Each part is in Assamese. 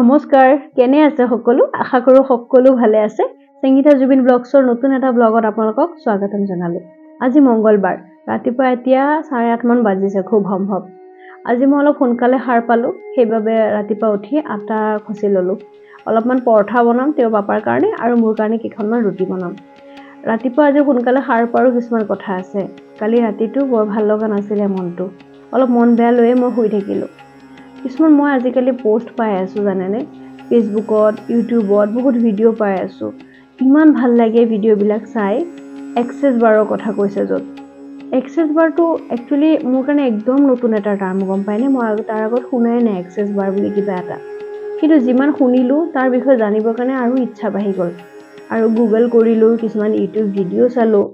নমস্কাৰ, কেনে আছে সকলো? আশা কৰোঁ সকলো ভালে আছে। সংগীতা জুবিন ব্লগছৰ নতুন এটা ব্লগত আপোনালোকক স্বাগতম জনালোঁ। আজি মংগলবাৰ, ৰাতিপুৱা এতিয়া 8:30মান বাজিছে খুব সম্ভৱ। আজি মই অলপ সোনকালে সাৰ পালোঁ, সেইবাবে ৰাতিপুৱা উঠি আটা খচি ল'লোঁ। অলপমান পৰঠা বনাম তেওঁৰ পাপাৰ কাৰণে আৰু মোৰ কাৰণে কেইখনমান ৰুটি বনাম। ৰাতিপুৱা আজি সোনকালে সাৰ পোৱাৰো কিছুমান কথা আছে। কালি ৰাতিটো বৰ ভাল লগা নাছিলে মনটো, অলপ মন বেয়া লৈয়ে মই শুই থাকিলোঁ। কিছুমান মই আজিকালি পষ্ট পাই আছোঁ জানেনে, ফেচবুকত, ইউটিউবত বহুত ভিডিঅ' পাই আছোঁ। ইমান ভাল লাগে ভিডিঅ'বিলাক চাই। এক্সেছ বাৰৰ কথা কৈছে য'ত এক্সেছ বাৰটো একচুৱেলি মোৰ কাৰণে একদম নতুন এটা টাৰ্ম, গম পায়নে? মই তাৰ আগত শুনাই নাই এক্সেছ বাৰ বুলি কিবা এটা। কিন্তু যিমান শুনিলোঁ, তাৰ বিষয়ে জানিবৰ কাৰণে আৰু ইচ্ছা বাঢ়ি গ'ল আৰু গুগল কৰিলোঁ, কিছুমান ইউটিউব ভিডিঅ' চালোঁ।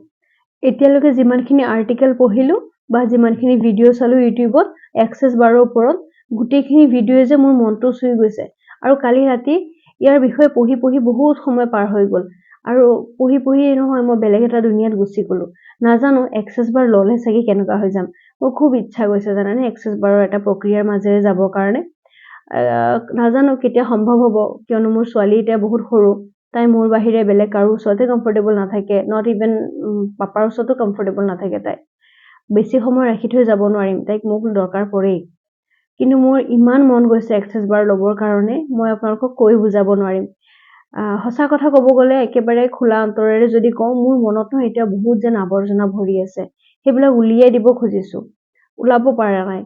এতিয়ালৈকে যিমানখিনি আৰ্টিকেল পঢ়িলোঁ বা যিমানখিনি ভিডিঅ' চালোঁ ইউটিউবত এক্সেছ বাৰৰ ওপৰত, গোটেইখিনি ভিডিঅ'য়ে যে মোৰ মনটো চুই গৈছে। আৰু কালি ৰাতি ইয়াৰ বিষয়ে পঢ়ি পঢ়ি বহুত সময় পাৰ হৈ গ'ল আৰু পঢ়ি পঢ়ি নহয়, মই বেলেগ এটা দুনিয়াত গুচি গ'লোঁ। নাজানো, এক্সেছ বাৰ ল'লে চাগে কেনেকুৱা হৈ যাম। মোৰ খুব ইচ্ছা গৈছে জানানে এক্সেছ বাৰৰ এটা প্ৰক্ৰিয়াৰ মাজেৰে যাবৰ কাৰণে। নাজানো কেতিয়া সম্ভৱ হ'ব, কিয়নো মোৰ ছোৱালী এতিয়া বহুত সৰু। তাই মোৰ বাহিৰে বেলেগ কাৰো ওচৰতে কমফৰ্টেবল নাথাকে, not even পাপাৰ ওচৰতো কমফৰ্টেবল নাথাকে তাই। বেছি সময় ৰাখি থৈ যাব নোৱাৰিম তাইক, মোক দৰকাৰ পৰেই। কিন্তু মোৰ ইমান মন গৈছে এক্সেছ বাৰ ল'বৰ কাৰণে, মই আপোনালোকক কৈ বুজাব নোৱাৰিম। সঁচা কথা ক'ব গ'লে, একেবাৰে খোলা অন্তৰেৰে যদি কওঁ, মোৰ মনত নহয় এতিয়া বহুত যেন আৱৰ্জনা ভৰি আছে। সেইবিলাক উলিয়াই দিব খুজিছোঁ, ওলাব পৰা নাই।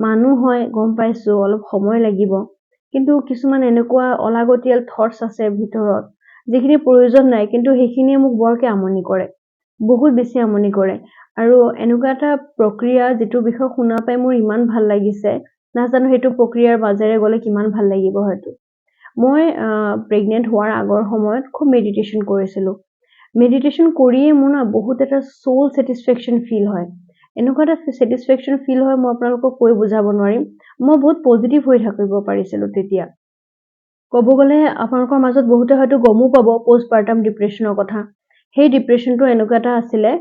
মানুহ হয়, গম পাইছোঁ অলপ সময় লাগিব, কিন্তু কিছুমান এনেকুৱা অলাগতিয়াল থটছ আছে ভিতৰত, যিখিনি প্ৰয়োজন নাই, কিন্তু সেইখিনিয়ে মোক বৰকৈ আমনি কৰে, বহুত বেছি আমনি কৰে। আৰু এনেকুৱা এটা প্ৰক্ৰিয়া যিটোৰ বিষয়ে শুনা পাই মোৰ ইমান ভাল লাগিছে, নাজানো সেইটো প্ৰক্ৰিয়াৰ মাজেৰে গ'লে কিমান ভাল লাগিব। হয়তো মই প্ৰেগনেণ্ট হোৱাৰ আগৰ সময়ত খুব মেডিটেশ্যন কৰিছিলোঁ। মেডিটেশ্যন কৰিয়ে মোৰ না বহুত এটা চ'ল ছেটিছফেকশ্যন ফিল হয়। এনেকুৱা এটা ছেটিছফেকশ্যন ফিল হয়, মই আপোনালোকক কৈ বুজাব নোৱাৰিম। মই বহুত পজিটিভ হৈ থাকিব পাৰিছিলোঁ তেতিয়া। ক'ব গ'লে আপোনালোকৰ মাজত বহুতে হয়তো গমো পাব পষ্টপাৰ্টাম ডিপ্ৰেশ্যনৰ কথা। সেই ডিপ্ৰেশ্যনটো এনেকুৱা এটা আছিলে,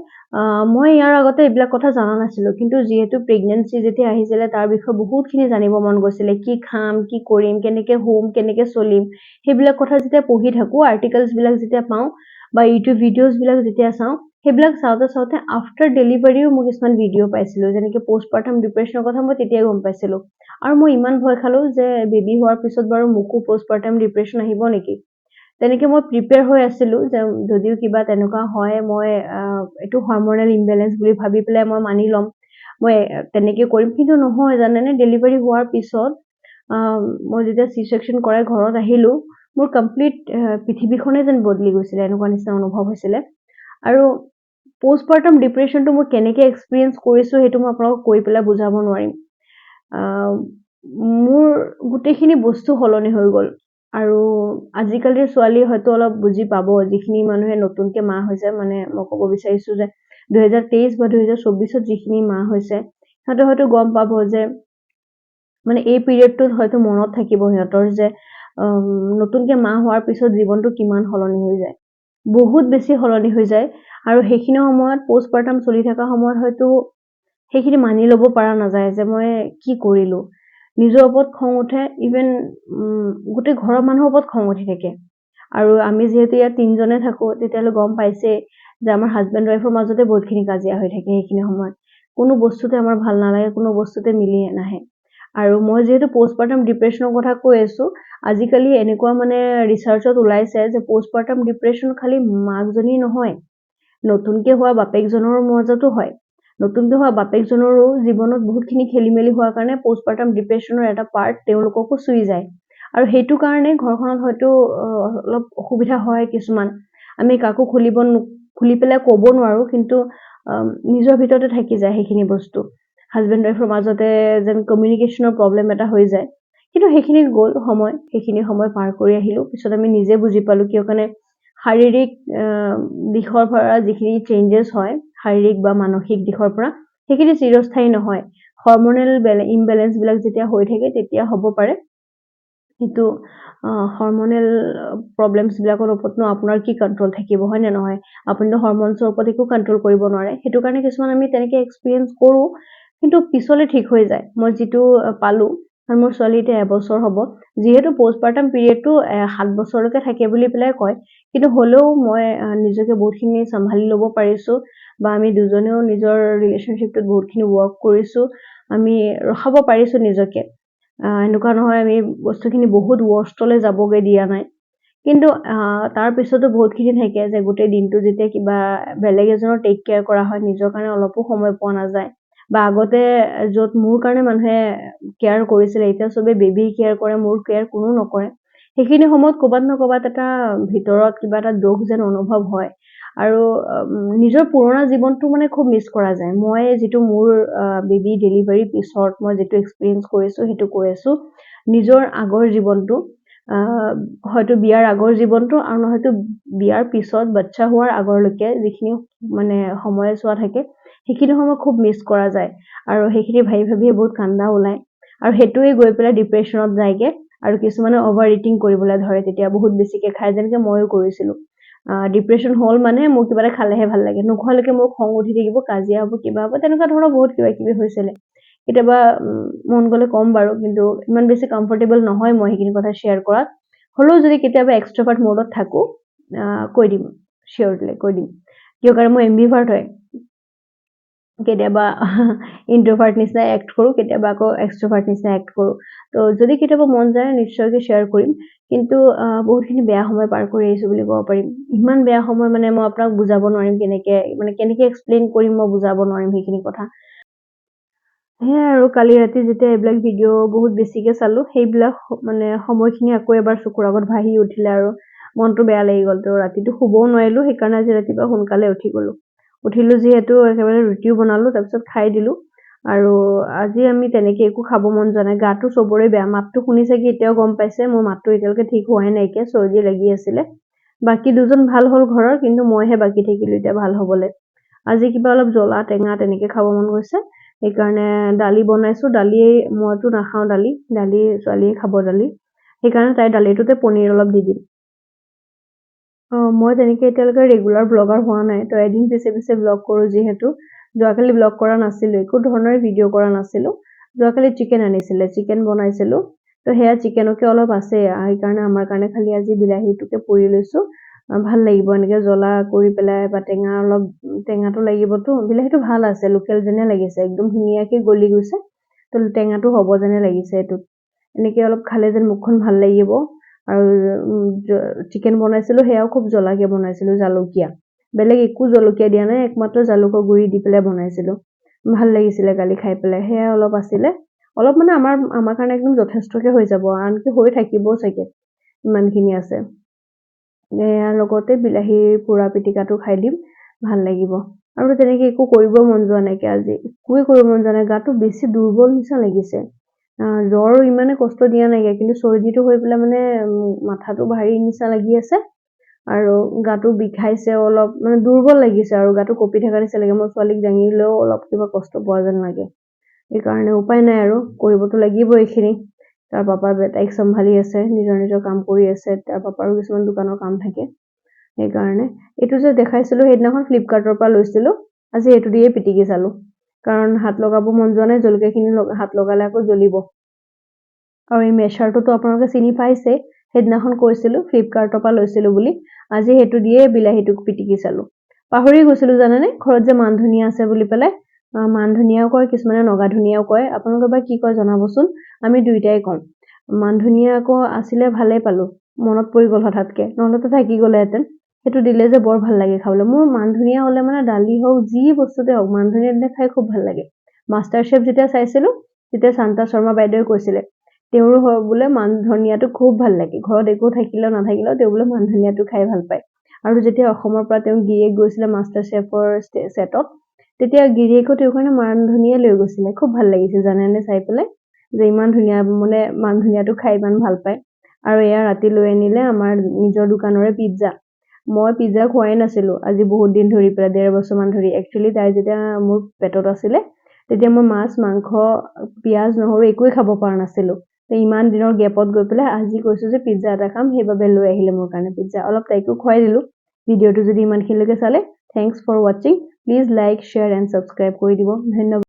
মই ইয়াৰ আগতে এইবিলাক কথা জনা নাছিলোঁ, কিন্তু যিহেতু প্ৰেগনেঞ্চি যেতিয়া আহিছিলে, তাৰ বিষয়ে বহুতখিনি জানিব মন গৈছিলে। কি খাম, কি কৰিম, কেনেকৈ শুম, কেনেকৈ চলিম, সেইবিলাক কথা যেতিয়া পঢ়ি থাকোঁ, আৰ্টিকলছবিলাক যেতিয়া পাওঁ বা ইউটিউব ভিডিঅ'জবিলাক যেতিয়া চাওঁ, সেইবিলাক চাওঁতে চাওঁতে আফটাৰ ডেলিভাৰীও মই কিছুমান ভিডিঅ' পাইছিলোঁ, যেনেকৈ পষ্টপাৰ্টাম ডিপ্ৰেশ্যনৰ কথা মই তেতিয়াই গম পাইছিলোঁ। আৰু মই ইমান ভয় খালোঁ যে বেবী হোৱাৰ পিছত বাৰু মোকো পষ্টপাৰ্টাম ডিপ্ৰেশ্যন আহিব নেকি। তেনেকৈ মই প্ৰিপেয়াৰ হৈ আছিলোঁ যে যদিও কিবা তেনেকুৱা হয়, মই এইটো হৰমনেল ইমবেলেঞ্চ বুলি ভাবি পেলাই মই মানি ল'ম, মই তেনেকৈ কৰিম। কিন্তু নহয় জানেনে, ডেলিভাৰী হোৱাৰ পিছত মই যেতিয়া চি ছেকশ্যন কৰাই ঘৰত আহিলোঁ, মোৰ কমপ্লিট পৃথিৱীখনেই যেন বদলি গৈছিলে, এনেকুৱা নিচিনা অনুভৱ হৈছিলে। আৰু পষ্টপাৰ্টাম ডিপ্ৰেশ্যনটো মই কেনেকৈ এক্সপিৰিয়েঞ্চ কৰিছোঁ, সেইটো মই আপোনালোকক কৈ পেলাই বুজাব নোৱাৰিম। মোৰ গোটেইখিনি বস্তু সলনি হৈ গ'ল। আৰু আজিকালিৰ ছোৱালী হয়তো অলপ বুজি পাব, যিখিনি মানুহে নতুনকৈ মা হৈছে, মানে মই ক'ব বিচাৰিছোঁ যে 2023 বা 2024ত যিখিনি মা হৈছে, সিহঁতে হয়তো গম পাব যে মানে এই পিৰিয়ডটোত হয়তো মনত থাকিব সিহঁতৰ যে নতুনকৈ মা হোৱাৰ পিছত জীৱনটো কিমান সলনি হৈ যায়, বহুত বেছি সলনি হৈ যায়। আৰু সেইখিনি সময়ত পষ্টপাৰ্টাম চলি থকা সময়ত হয়তো সেইখিনি মানি ল'ব পৰা নাযায় যে মই কি কৰিলোঁ। নিজৰ ওপৰত খং উঠে, ইভেন গোটেই ঘৰৰ মানুহৰ ওপৰত খং উঠি থাকে। আৰু আমি যিহেতু ইয়াত তিনিজনে থাকোঁ, তেতিয়াহ'লে গম পাইছেই যে আমাৰ হাজবেণ্ড ৱাইফৰ মাজতে বহুতখিনি কাজিয়া হৈ থাকে সেইখিনি সময়ত। কোনো বস্তুতে আমাৰ ভাল নালাগে, কোনো বস্তুতে মিলি নাহে। আৰু মই যিহেতু পষ্টপাৰ্টাম ডিপ্ৰেশ্যনৰ কথা কৈ আছোঁ, আজিকালি এনেকুৱা মানে ৰিচাৰ্চত ওলাইছে যে পষ্টপাৰ্টাম ডিপ্ৰেশ্যন খালি মাকজনী নহয়, নতুনকৈ হোৱা বাপেকজনৰ মাজতো হয়। নতুনকৈ হোৱা বাপেকজনৰো জীৱনত বহুতখিনি খেলি মেলি হোৱাৰ কাৰণে পষ্টপাৰ্টাম ডিপ্ৰেশ্যনৰ এটা পাৰ্ট তেওঁলোককো চুই যায়। আৰু সেইটো কাৰণে ঘৰখনত হয়তো অলপ অসুবিধা হয় কিছুমান। আমি কাকো খুলি পেলাই ক'ব নোৱাৰোঁ, কিন্তু নিজৰ ভিতৰতে থাকি যায় সেইখিনি বস্তু। হাজবেণ্ড ৱাইফৰ মাজতে যেন কমিউনিকেশ্যনৰ প্ৰব্লেম এটা হৈ যায়। কিন্তু সেইখিনি গ'ল সময়, সেইখিনি সময় পাৰ কৰি আহিলোঁ। পিছত আমি নিজে বুজি পালোঁ, কিয় কাৰণে শাৰীৰিক দিশৰ পৰা যিখিনি চেঞ্জেছ হয়, শাৰীৰিক বা মানসিক দিশৰ পৰা, সেইখিনি চিৰস্থায়ী নহয়। হৰমনেল ইমবেলেঞ্চবিলাক যেতিয়া হৈ থাকে, তেতিয়া হ'ব পাৰে। কিন্তু হৰমনেল প্ৰব্লেমছবিলাকৰ ওপৰতনো আপোনাৰ কি কণ্ট্ৰল থাকিব, হয়নে নহয়? আপুনিতো হৰমনছৰ ওপৰত একো কণ্ট্ৰল কৰিব নোৱাৰে। সেইটো কাৰণে কিছুমান আমি তেনেকৈ এক্সপিৰিয়েঞ্চ কৰোঁ, কিন্তু পিছলৈ ঠিক হৈ যায়। মই যিটো পালোঁ কাৰণ মোৰ ছোৱালী এতিয়া এবছৰ হ'ব। যিহেতু পষ্টপাৰ্টাম পিৰিয়ডটো 7 বছৰলৈকে থাকে বুলি পেলাই কয়, কিন্তু হ'লেও মই নিজকে বহুতখিনি চম্ভালি ল'ব পাৰিছোঁ বা আমি দুজনেও নিজৰ ৰিলেশ্যনশ্বিপটোত বহুতখিনি ৱৰ্ক কৰিছোঁ। আমি ৰখাব পাৰিছোঁ নিজকে। এনেকুৱা নহয়, আমি বস্তুখিনি বহুত ৱৰ্ষ্টলৈ যাবগৈ দিয়া নাই। কিন্তু তাৰপিছতো বহুতখিনি থাকে যে গোটেই দিনটো যেতিয়া কিবা বেলেগ এজনৰ টেক কেয়াৰ কৰা হয়, নিজৰ কাৰণে অলপো সময় পোৱা নাযায়। বা আগতে য'ত মোৰ কাৰণে মানুহে কেয়াৰ কৰিছিলে, এতিয়া চবেই বেবীৰ কেয়াৰ কৰে, মোৰ কেয়াৰ কোনো নকৰে। সেইখিনি সময়ত ক'ৰবাত ন ক'ৰবাত এটা ভিতৰত কিবা এটা দুখ যেন অনুভৱ হয় আৰু নিজৰ পুৰণা জীৱনটো মানে খুব মিছ কৰা যায়। মই যিটো মোৰ বেবী ডেলিভাৰীৰ পিছত মই যিটো এক্সপিৰিয়েঞ্চ কৰিছোঁ, সেইটো কৈ আছোঁ। নিজৰ আগৰ জীৱনটো, হয়তো বিয়াৰ আগৰ জীৱনটো আৰু নহয়তো বিয়াৰ পিছত বাচ্ছা হোৱাৰ আগৰলৈকে যিখিনি মানে সময়ছোৱা থাকে, সেইখিনি সময় খুব মিছ কৰা যায় আৰু সেইখিনি ভাবি ভাবিয়ে বহুত কান্দা ওলায় আৰু সেইটোৱে গৈ পেলাই ডিপ্ৰেশ্যনত যায়গৈ। আৰু কিছুমানে অভাৰ ইটিং কৰিবলৈ ধৰে, তেতিয়া বহুত বেছিকৈ খায়, যেনেকৈ ময়ো কৰিছিলোঁ। ডিপ্ৰেশ্যন হ'ল মানে মোৰ কিবা এটা খালেহে ভাল লাগে, নোখোৱালৈকে মোৰ খং উঠি থাকিব, কাজিয়া হ'ব, কিবা হ'ব, তেনেকুৱা ধৰণৰ বহুত কিবা কিবি হৈছিলে। কেতিয়াবা মন গ'লে ক'ম বাৰু, কিন্তু ইমান বেছি কমফৰ্টেবল নহয় মই সেইখিনি কথা শ্বেয়াৰ কৰাত। হ'লেও যদি কেতিয়াবা এক্সট্ৰভাৰ্ট মোডত থাকোঁ, কৈ দিম, চিয়'ৰলি কৈ দিম। কিয়? কাৰণ মই এম্বিভাৰ্ট হয়। কেতিয়াবা ইণ্ট্ৰভাৰ্ট নিচিনা এক্ট কৰোঁ, কেতিয়াবা আকৌ এক্সট্ৰভাৰ্ট নিচিনা এক্ট কৰোঁ। তো যদি কেতিয়াবা মন যায়, নিশ্চয়কৈ শ্বেয়াৰ কৰিম। কিন্তু বহুতখিনি বেয়া সময় পাৰ কৰি আহিছোঁ বুলি ক'ব পাৰিম। ইমান বেয়া সময় মানে মই আপোনাক বুজাব নোৱাৰিম কেনেকৈ, মানে কেনেকৈ এক্সপ্লেইন কৰিম, মই বুজাব নোৱাৰিম সেইখিনি কথা। সেয়াই আৰু কালি ৰাতি যেতিয়া এইবিলাক ভিডিঅ' বহুত বেছিকৈ চালোঁ, সেইবিলাক মানে সময়খিনি আকৌ এবাৰ চকুৰ আগত ভাহি উঠিলে আৰু মনটো বেয়া লাগি গ'ল। তো ৰাতিটো শুবও নোৱাৰিলোঁ, সেইকাৰণে আজি ৰাতিপুৱা সোনকালে উঠি গ'লোঁ। উঠিলোঁ যিহেতু একেবাৰে ৰুটিও বনালোঁ, তাৰপিছত খাই দিলোঁ। আৰু আজি আমি তেনেকৈ একো খাব মন যোৱা নাই। গাটো চবৰে বেয়া। মাতটো শুনি চাগে এতিয়াও গম পাইছে, মোৰ মাতটো এতিয়ালৈকে ঠিক হোৱাই নাইকিয়া, চৰ্দি লাগি আছিলে। বাকী দুজন ভাল হ'ল ঘৰৰ, কিন্তু মইহে বাকী থাকিলোঁ এতিয়া ভাল হ'বলৈ। আজি কিবা অলপ জ্বলা টেঙা তেনেকৈ খাব মন গৈছে, সেইকাৰণে দালি বনাইছোঁ। দালি মইতো নাখাওঁ দালি। দালি ছোৱালীয়ে খাব দালি, সেইকাৰণে তাইৰ দালিটোতে পনীৰ অলপ দি দিম। অঁ, মই তেনেকৈ এতিয়ালৈকে ৰেগুলাৰ ব্লগাৰ হোৱা নাই, তো এদিন পিছে পিছে ব্লগ কৰোঁ। যিহেতু যোৱাকালি ব্লগ কৰা নাছিলোঁ, একো ধৰণৰে ভিডিঅ' কৰা নাছিলোঁ। যোৱাকালি চিকেন আনিছিলে, চিকেন বনাইছিলোঁ, তো সেয়া চিকেনকে অলপ আছে। সেইকাৰণে আমাৰ কাৰণে খালি আজি বিলাহীটোকে পুৰি লৈছোঁ। ভাল লাগিব এনেকৈ জ্বলা কৰি পেলাই বা টেঙা অলপ, টেঙাটো লাগিবতো। বিলাহীটো ভাল আছে, লোকেল যেনে লাগিছে, একদম ধুনীয়াকৈ গলি গৈছে। তো টেঙাটো হ'ব যেনে লাগিছে এইটোত। এনেকৈ অলপ খালে যেন মুখখন ভাল লাগিব। আৰু চিকেন বনাইছিলোঁ, সেয়াও খুব জ্বলাকৈ বনাইছিলোঁ। জালুকীয়া, বেলেগ একো জলকীয়া দিয়া নাই, একমাত্ৰ জালুকৰ গুড়ি দি পেলাই বনাইছিলোঁ। ভাল লাগিছিলে কালি খাই পেলাই। সেয়া অলপ আছিলে, অলপ মানে আমাৰ কাৰণে একদম যথেষ্টকৈ হৈ যাব, আনকি হৈ থাকিবও চাগে, ইমানখিনি আছে। ইয়াৰ লগতে বিলাহীৰ পোৰা পিটিকাটো খাই দিম, ভাল লাগিব। আৰু তেনেকৈ একো কৰিব মন যোৱা নাইকিয়া আজি, একোৱে কৰিব মন যোৱা নাই। গাটো বেছি দুৰ্বল নিচিনা লাগিছে। জ্বৰ ইমানে কষ্ট দিয়া নাইকিয়া, কিন্তু চৰ্দিটো হৈ পেলাই মানে মাথাটো ভাৰী নিচিনা লাগি আছে আৰু গাটো বিষাইছে অলপ, মানে দুৰ্বল লাগিছে আৰু গাটো কঁপি থকা নিচিনা লাগে। মই ছোৱালীক দাঙিলেও অলপ কিবা কষ্ট পোৱা যেন লাগে। সেইকাৰণে উপায় নাই আৰু, কৰিবতো লাগিব এইখিনি। তাৰ পাপা তাইক চম্ভালি আছে, নিজৰ নিজৰ কাম কৰি আছে। তাৰ পাপাৰো কিছুমান দোকানৰ কাম থাকে, সেইকাৰণে। এইটো যে দেখাইছিলোঁ সেইদিনাখন, ফ্লিপকাৰ্টৰ পৰা লৈছিলোঁ। আজি এইটো দিয়ে পিটিকি চালোঁ, কাৰণ হাত লগাব মন যোৱা নাই। জলকীয়াখিনি হাত লগালে আকৌ জ্বলিব। আৰু এই মেচাৰটোতো আপোনালোকে চিনি পাইছে, সেইদিনাখন কৈছিলোঁ ফ্লিপকাৰ্টৰ পৰা লৈছিলোঁ বুলি। আজি সেইটো দিয়ে বিলাহীটোক পিটিকি চালোঁ। পাহৰি গৈছিলোঁ জানেনে ঘৰত যে মান ধনিয়া আছে বুলি পেলাই। মান ধনিয়াও কয় কিছুমানে, নগা ধনিয়াও কয়। আপোনালোকে বা কি কয় জনাবচোন। আমি দুয়োটাই কওঁ। মান ধনিয়া আকৌ আছিলে, ভালেই পালোঁ, মনত পৰি গ'ল হঠাৎকৈ, নহ'লেতো থাকি গ'লেহেঁতেন। সেইটো দিলে যে বৰ ভাল লাগে খাবলৈ। মোৰ মান ধনিয়া হ'লে মানে দালি হওক, যি বস্তুতে হওক, মান ধনিয়া দিলে খাই খুব ভাল লাগে। মাষ্টাৰ চেফ যেতিয়া চাইছিলোঁ, তেতিয়া শান্তা শৰ্মা বাইদেৱে কৈছিলে, তেওঁৰো বোলে মান ধনিয়াটো খুব ভাল লাগে। ঘৰত একো থাকিলেও নাথাকিলেও তেওঁ বোলে মান ধনিয়াটো খাই ভাল পায়। আৰু যেতিয়া অসমৰ পৰা তেওঁ গিৰিয়েক গৈছিলে মাষ্টাৰ চেফৰ ছেটত, তেতিয়া গিৰিয়েকো তেওঁৰ কাৰণে মান ধনিয়া লৈ গৈছিলে। খুব ভাল লাগিছিল জানেনে চাই পেলাই, যে ইমান ধুনীয়া মানে মান ধনিয়াটো খাই ইমান ভাল পায়। আৰু এয়া ৰাতি লৈ আনিলে আমাৰ নিজৰ দোকানৰে পিজ্জা। মই পিজ্জা খোৱাই নাছিলোঁ আজি বহুত দিন ধৰি পেলাই, 1.5 বছৰমান ধৰি। একচুৱেলি তাই যেতিয়া মোৰ পেটত আছিলে, তেতিয়া মই মাছ, মাংস, পিঁয়াজ, নহৰু একোৱেই খাব পৰা নাছিলোঁ। ইমান দিনৰ গেপত গৈ পেলাই আজি কৈছোঁ যে পিজ্জা এটা খাম, সেইবাবে লৈ আহিলে মোৰ কাৰণে পিজ্জা। অলপ তাইকো খুৱাই দিলোঁ। ভিডিঅ'টো যদি ইমানখিনিলৈকে চালে, thanks for watching. Please like, share and subscribe কৰি দিব। ধন্যবাদ।